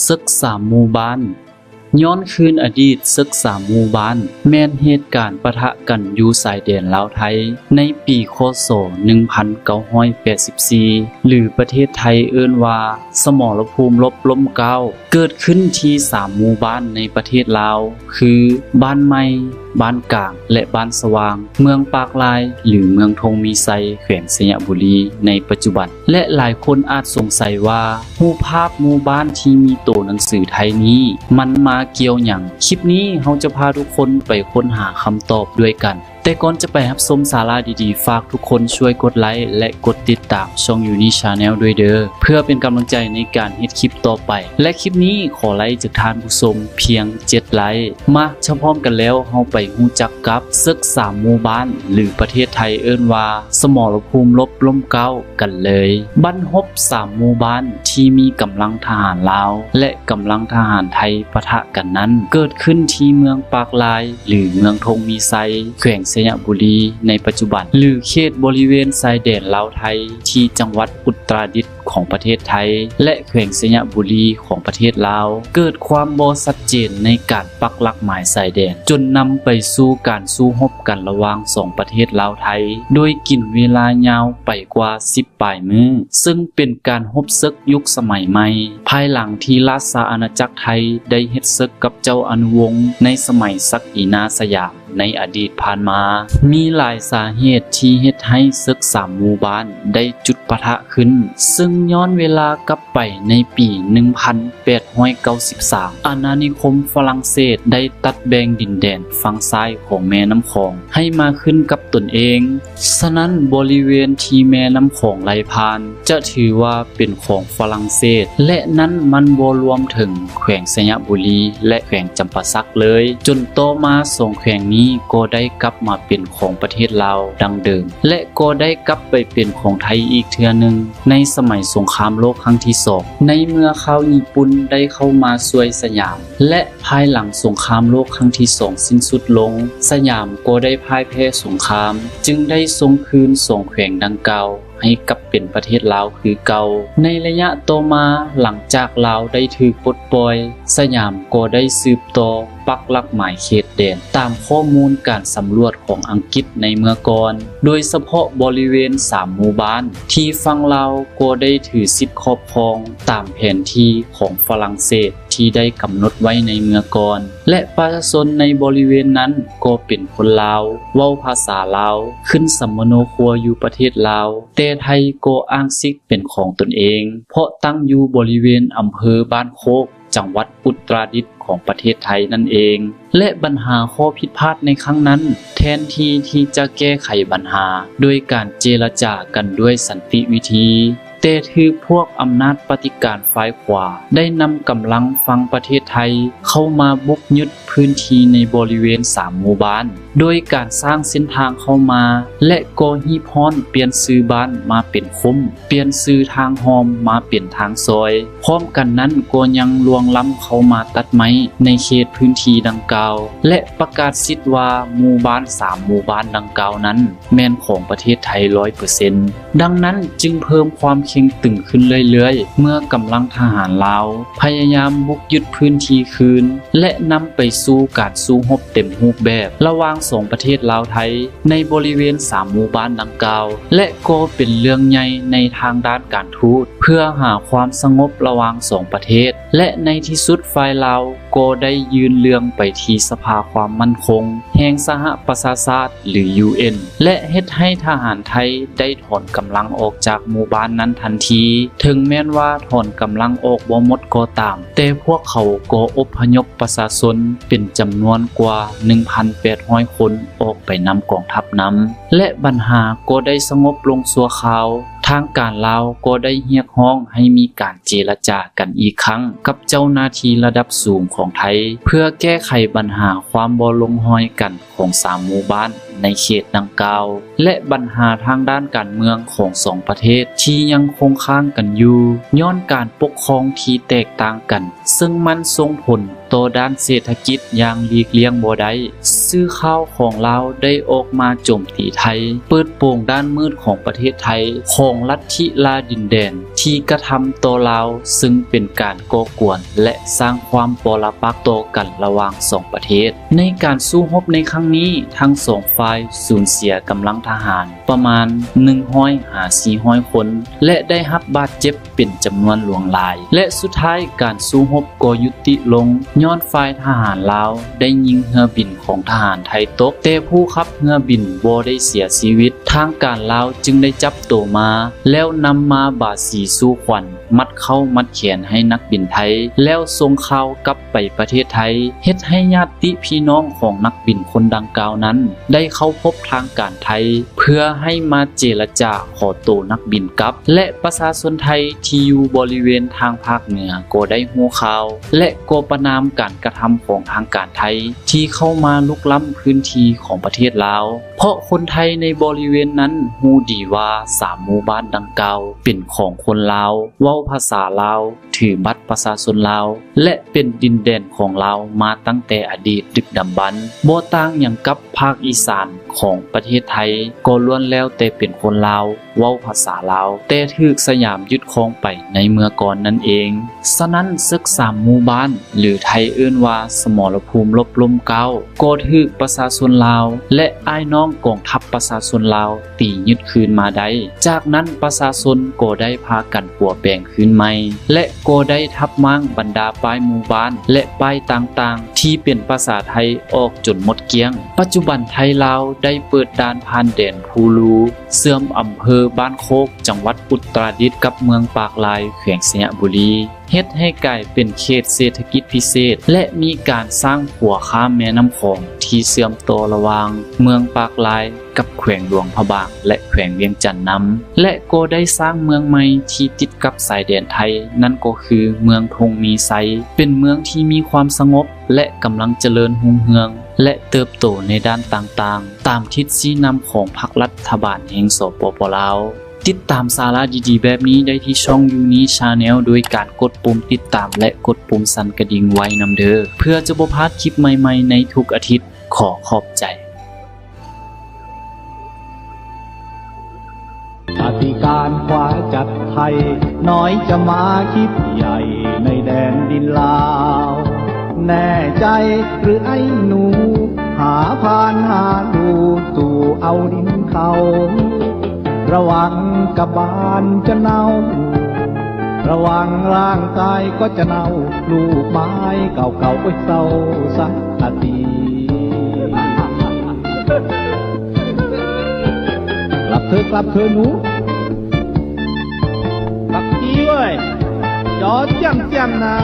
ເສິກສາມໝູ່ບ້ານ. ຍ້ອນຄືນອະດີດເສິກສາມໝູ່ບ້ານ ແມ່ນເຫດການປະທະກັນຢູ່ຊາຍແດນລາວໄທ ໃນປີ ຄ.ສ. ໜຶ່ງພັນເກົ້າຮ້ອຍແປດສິບສີ່ ຫຼື ປະເທດໄທເອີ້ນວ່າ ສະໝໍລະພູມລົບລົ້ມກ້າວ ເກີດຂຶ້ນທີ່ສາມໝູ່ບ້ານໃນປະເທດລາວ ຄື ບ້ານໃໝ່, ບ້ານກາງ ແລະ ບ້ານສະຫວ່າງ, ເມືອງປາກລາຍ ຫຼື ເມືອງທົ່ງມີໄຊ ແຂວງໄຊຍະບູລີ ໃນປັດຈຸບັນ. ແລະ ຫຼາຍຄົນອາດສົງໄສວ່າ ຮູບພາບໝູ່ບ້ານທີ່ມີໂຕໜັງສືໄທນີ້ ມັນມາກ່ຽວຫຍັງ? ຄລິບນີ້ເຮົາຈະພາທຸກຄົນໄປຄົ້ນຫາຄຳຕອບດ້ວຍກັນ. ແຕ່ກ່ອນຈະໄປຮັບຊົມສາລະດີໆ, ຝາກທຸກຄົນຊ່ວຍກົດໄລ ແລະ ກົດຕິດຕາມຊ່ອງ Uni Channel ດ້ວຍເດີ້ ເພື່ອເປັນກຳລັງໃຈໃນການເຮັດຄລິບຕໍ່ໄປ. ແລະ ຄລິບນີ້ຂໍໄລຈາກທ່ານຜູ້ຊົມພຽງເຈັດໄລ. ມາ ຖ້າພ້ອມກັນແລ້ວ ເຮົາໄປຮູ້ຈັກກັບເສິກສາມໝູ່ບ້ານ ຫຼື ປະເທດໄທເອີ້ນວ່າ ສະໝໍລະພູມລົບລົ້ມກ້າວ ກັນເລີຍ. ບັ້ນຮົບສາມໝູ່ບ້ານທີ່ມີກຳລັງທະຫານລາວ ແລະ ກຳລັງທະຫານໄທປະທະກັນນັ້ນ ເກີດຂຶ້ນທີ່ເມືອງປາກລາຍ ຫຼື ເມືອງທົ່ງມີໄຊ ແຂວງໄຊຍະບູລີ ໃນປັດຈຸບັນ ຫຼື ເຂດບໍລິເວນຊາຍແດນລາວໄທ ທີ່ຈັງຫວັດອຸດຕະລະດິດຂອງປະເທດໄທ ແລະ ແຂວງໄຊຍະບູລີຂອງປະເທດລາວ. ເກີດຄວາມບໍ່ຊັດເຈນໃນການປັກຫຼັກໝາຍຊາຍແດນ ຈົນນຳໄປສູ່ການສູ້ຮົບກັນລະຫວ່າງສອງປະເທດລາວໄທ ໂດຍກິນເວລາຍາວໄປກວ່າສິບປາຍມື້, ເຊິ່ງເປັນການຮົບເສິກຍຸກສະໄໝໃໝ່ ພາຍຫຼັງທີ່ລາຊະອານາຈັກໄທໄດ້ເຮັດເສິກກັບເຈົ້າອະນຸວົງໃນສະໄໝສັກດີນາສະຫຍາມໃນອະດີດຜ່ານມາ. ມີຫຼາຍສາເຫດທີ່ເຮັດໃຫ້ເສິກສາມໝູ່ບ້ານໄດ້ຈຸດປະທະຂຶ້ນ, ເຊິ່ງຍ້ອນເວລາກັບໄປໃນປີໜຶ່ງພັນແປດຮ້ອຍເກົ້າສິບສາມ ອານານິຄົມຝຣັ່ງເສດໄດ້ຕັດແບ່ງດິນແດນຝັ່ງຊ້າຍຂອງແມ່ນ້ຳຂອງໃຫ້ມາຂຶ້ນກັບຕົນເອງ. ສະນັ້ນ, ບໍລິເວນທີ່ແມ່ນ້ຳຂອງໄຫຼຜ່ານ ຈະຖືວ່າເປັນຂອງຝຣັ່ງເສດ ແລະ ນັ້ນມັນບໍ່ລວມເຖິງແຂວງໄຊຍະບູລີ ແລະ ແຂວງຈຳປາສັກເລີຍ, ຈົນຕໍ່ມາສອງແຂວງນີ້ກໍໄດ້ກັບມາເປັນຂອງປະເທດລາວດັ່ງເດີມ ແລະ ກໍໄດ້ກັບໄປເປັນຂອງໄທອີກເທື່ອໜຶ່ງ ໃນສະໄໝສົງຄາມໂລກຄັ້ງທີສອງ ໃນເມື່ອຄາວຍີ່ປຸ່ນໄດ້ເຂົ້າມາຊ່ວຍສະຫຍາມ ແລະ ພາຍຫຼັງສົງຄາມໂລກຄັ້ງທີສອງສິ້ນສຸດລົງ, ສະຫຍາມກໍໄດ້ພ່າຍແພ້ສົງຄາມ, ຈຶ່ງໄດ້ສົ່ງຄືນສອງແຂວງດັ່ງກ່າວໃຫ້ກັບເປັນປະເທດລາວຄືເກົ່າ. ໃນໄລຍະຕໍ່ມາ, ຫຼັງຈາກລາວໄດ້ຖືກປົດປ່ອຍ, ສະຫຍາມກໍໄດ້ສືບຕໍ່ປັກຫຼັກໝາຍເຂດແດນ ຕາມຂໍ້ມູນການສຳຫຼວດຂອງອັງກິດໃນເມື່ອກ່ອນ, ໂດຍສະເພາະບໍລິເວນສາມໝູ່ບ້ານ ທີ່ຝັ່ງລາວກໍໄດ້ຖືສິດຄອບຄອງຕາມແຜນທີ່ຂອງຝຣັ່ງເສດ ທີ່ໄດ້ກຳນົດໄວ້ໃນເມື່ອກ່ອນ ແລະ ປະຊາຊົນໃນບໍລິເວນນັ້ນກໍເປັນຄົນລາວ, ເວົ້າພາສາລາວ, ຂຶ້ນສຳມະໂນຄົວຢູ່ປະເທດລາວ, ແຕ່ໄທກໍອ້າງສິດເປັນຂອງຕົນເອງ ເພາະຕັ້ງຢູ່ບໍລິເວນອຳເພີບ້ານໂຄກ ຈັງຫວັດອຸດຕະລະດິດຂອງປະເທດໄທນັ້ນເອງ. ແລະ ບັນຫາຂໍ້ຜິດພາດໃນຄັ້ງນັ້ນ ແທນທີ່ທີ່ຈະແກ້ໄຂບັນຫາໂດຍການເຈລະຈາກັນດ້ວຍສັນຕິວິທີ, ແຕ່ຖືກພວກອຳນາດປະຕິການຝ່າຍຂວາໄດ້ນຳກຳລັງຝັ່ງປະເທດໄທເຂົ້າມາບຸກຍຶດພື້ນທີ່ໃນບໍລິເວນສາມໝູ່ບ້ານ ໂດຍການສ້າງເສັ້ນທາງເຂົ້າມາ ແລະ ກໍຮີບຮ້ອນປ່ຽນຊື່ບ້ານມາເປັນຄຸ້ມ, ປ່ຽນຊື່ທາງຮ່ອມມາເປັນທາງຊອຍ. ພ້ອມກັນນັ້ນກໍຍັງລ່ວງລ້ຳເຂົ້າມາຕັດໄມ້ໃນເຂດພື້ນທີ່ດັ່ງກ່າວ ແລະ ປະກາດສິດວ່າໝູ່ບ້ານສາມໝູ່ບ້ານດັ່ງກ່າວນັ້ນ ແມ່ນຂອງປະເທດໄທຮ້ອຍເປີເຊັນ. ດັ່ງນັ້ນຈຶ່ງເພີ່ມຄວາມເຄັ່ງຕຶງຂຶ້ນເລື້ອຍໆ ເມື່ອກຳລັງທະຫານລາວພະຍາຍາມບຸກຍຶດພື້ນທີ່ຄືນ ແລະ ນຳໄປສູ່ການສູ້ຮົບເຕັມຮູບແບບລະຫວ່າງສອງປະເທດລາວໄທ ໃນບໍລິເວນສາມໝູ່ບ້ານດັ່ງກ່າວ ແລະ ກໍເປັນເລື່ອງໃຫຍ່ໃນທາງດ້ານການທູດ ເພື່ອຫາຄວາມສະຫງົບລະຫວ່າງສອງປະເທດ ແລະ ໃນທີ່ສຸດຝ່າຍລາວ ກໍໄດ້ຍື່ນເລື່ອງໄປທີ່ສະພາຄວາມໝັ້ນຄົງແຫ່ງສະຫະປະຊາຊາດ ຫຼື ຢູເອັນ ແລະ ເຮັດໃຫ້ທະຫານໄທໄດ້ຖອນກຳລັງອອກຈາກໝູ່ບ້ານນັ້ນທັນທີ. ເຖິງແມ່ນວ່າຖອນກຳລັງອອກບໍ່ໝົດກໍຕາມ, ແຕ່ພວກເຂົາກໍອົບພະຍົບປະຊາຊົນເປັນຈຳນວນກວ່າໜຶ່ງພັນແປດຮ້ອຍຄົນອອກໄປນຳກອງທັບນຳ ແລະ ບັນຫາກໍໄດ້ສະຫງົບລົງຊົ່ວຄາວ. ທາງການລາວກໍໄດ້ຮຽກຮ້ອງໃຫ້ມີການເຈລະຈາກັນອີກຄັ້ງກັບເຈົ້າໜ້າທີ່ລະດັບສູງຂອງໄທ ເພື່ອແກ້ໄຂບັນຫາຄວາມບໍ່ລົງຮອຍກັນຂອງສາມໝູ່ບ້ານໃນເຂດດັ່ງກ່າວ ແລະ ບັນຫາທາງດ້ານການເມືອງຂອງສອງປະເທດທີ່ຍັງຄົງຄ້າງກັນຢູ່ ຍ້ອນການປົກຄອງທີ່ແຕກຕ່າງກັນ, ເຊິ່ງມັນສົ່ງຜົນຕໍ່ດ້ານເສດຖະກິດຢ່າງຫຼີກລ່ຽງບໍ່ໄດ້. ສື່ຂ່າວຂອງລາວໄດ້ອອກມາໂຈມຕີໄທ, ເປີດໂປງດ້ານມືດຂອງປະເທດໄທ, ຂອງລັດທິລ່າດິນແດນ ທີ່ກະທຳຕໍ່ລາວ, ເຊິ່ງເປັນການກໍ່ກວນ ແລະ ສ້າງຄວາມປໍລະປັກຕໍ່ກັນລະຫວ່າງສອງປະເທດ. ໃນການສູ້ຮົບໃນຄັ້ງນີ້, ທັງສອງຝ່າຍສູນເສຍກຳລັງທະຫານປະມານໜຶ່ງຮ້ອຍຫາສີ່ຮ້ອຍຄົນ ແລະ ໄດ້ຮັບບາດເຈັບເປັນຈຳນວນຫຼວງຫຼາຍ ແລະ ສຸດທ້າຍການສູ້ຮົບກໍຢຸດຕິລົງ ຍ້ອນຝ່າຍທະຫານລາວໄດ້ຍິງເຮືອບິນຂອງທະຫານໄທຕົກ, ແຕ່ຜູ້ຂັບເຮືອບິນບໍ່ໄດ້ເສຍຊີວິດ. ທາງການລາວຈຶ່ງໄດ້ຈັບໂຕມາ ແລ້ວນຳມາບາສີສູ່ຂວັນ, ມັດເຂົ້າມັດແຂນໃຫ້ນັກບິນໄທ, ແລ້ວສົ່ງຂ່າວກັບໄປປະເທດໄທ, ເຮັດໃຫ້ຍາດຕິພີ່ນ້ອງຂອງນັກບິນຄົນດັ່ງກ່າວນັ້ນໄດ້ເຂົ້າພົບທາງການໄທ ເພື່ອໃຫ້ມາເຈລະຈາຂໍໂຕນັກບິນກັບ ແລະ ປະຊາຊົນໄທທີ່ຢູ່ບໍລິເວນທາງພາກເໜືອກໍໄດ້ຮູ້ຂ່າວ ແລະ ກໍປະນາມການກະທຳຂອງທາງການໄທທີ່ເຂົ້າມາລຸກລ້ຳພື້ນທີ່ຂອງປະເທດລາວ, ເພາະຄົນໄທໃນບໍລິເວນນັ້ນຮູ້ດີວ່າສາມໝູ່ບ້ານດັ່ງກ່າວເປັນຂອງຄົນລາວ, ເວົ້າພາສາລາວ, ຖືບັດປະຊາຊົນລາວ ແລະ ເປັນດິນແດນຂອງລາວມາຕັ້ງແຕ່ອະດີດດຶກດຳບັນ, ບໍ່ຕ່າງຫຍັງກັບພາກອີສານຂອງປະເທດໄທ, ກໍລ້ວນແລ້ວແຕ່ເປັນຄົນລາວ, ເວົ້າພາສາລາວ, ແຕ່ຖືກສະຫຍາມຍຶດຄອງໄປໃນເມື່ອກ່ອນນັ້ນເອງ. ສະນັ້ນ, ເສິກສາມໝູ່ບ້ານ ຫຼື ໄທເອີ້ນວ່າສະໝໍລະພູມລົບລົມເກົ້າ ກໍຖືກປະຊາຊົນລາວ ແລະ ອ້າຍນ້ອງກອງທັບປະຊາຊົນລາວ ຕີຍຶດຄືນມາໄດ້. ຈາກນັ້ນປະຊາຊົນກໍໄດ້ພາກັນປົວແປງຄືນໃໝ່ ແລະ ກໍໄດ້ທັບມ້າງບັນດາປ້າຍໝູ່ບ້ານ ແລະ ປ້າຍຕ່າງໆ ທີ່ເປັນພາສາໄທອອກຈົນໝົດກ້ຽງ. ປັດຈຸບັນໄທລາວໄດ້ເປີດດ່ານຜ່ານແດນພູລູ ເຊື່ອມອຳເພີບ້ານໂຄກ ຈັງຫວັດອຸດຕະລະດິດ ກັບເມືອງປາກລາຍ ແຂວງໄຊຍະບູລີ. ເຮັດໃຫ້ກາຍເປັນເຂດເສດຖະກິດພິເສດ ແລະ ມີການສ້າງຂົວຂ້າມແມ່ນ້ຳຂອງທີ່ເຊື່ອມຕໍ່ລະຫວ່າງເມືອງປາກລາຍກັບແຂວງຫຼວງພະບາງ ແລະ ແຂວງວຽງຈັນນຳ ແລະ ກໍໄດ້ສ້າງເມືອງໃໝ່ທີ່ຕິດກັບຊາຍແດນໄທ, ນັ້ນກໍຄືເມືອງທົ່ງມີໄຊ, ເປັນເມືອງທີ່ມີຄວາມສະຫງົບ ແລະ ກຳລັງຈະເລີນຮຸ່ງເຮືອງ ແລະ ເຕີບໂຕໃນດ້ານຕ່າງໆ ຕາມທິດຊີ້ນຳຂອງພັກລັດຖະບານແຫ່ງ ສປປ ລາວ. ຕິດຕາມສາລະດີໆແບບນີ້ໄດ້ທີ່ຊ່ອງ Uni Channel ໂດຍການກົດປຸ່ມຕິດຕາມ ແລະ ກົດປຸ່ມສັ່ນກະດິ່ງໄວ້ນຳເດີ້ ເພື່ອຈະບໍ່ພາດຄລິບໃໝ່ໆໃນທຸກອາທິດ. ຂໍຂອບໃຈ. ອະທິການຂວາຈັດໄທ ນ້ອຍຈະມາຄິດໃຫຍ່ໃນແດນດິນລາວ. ແນ່ໃຈຫຼືໄອ້ໜູ ຫາຜ່ານຫາດູ ສູ້ເອົາດິນເຂົາ. ລະວັງກະບານຈະເນົ່າ ລະວັງຮ່າງກາຍກໍຈະເນົ່າ. ລູກໄມ້ເກົ່າໆ ໂອ້ຍ ເສົ້າສາອາຕີ. ຫຼັບເທີ ຫຼັບເທີໜູ ຫຼັບຕີເວີຍ ຈໍ້ຈຽມໆນາ.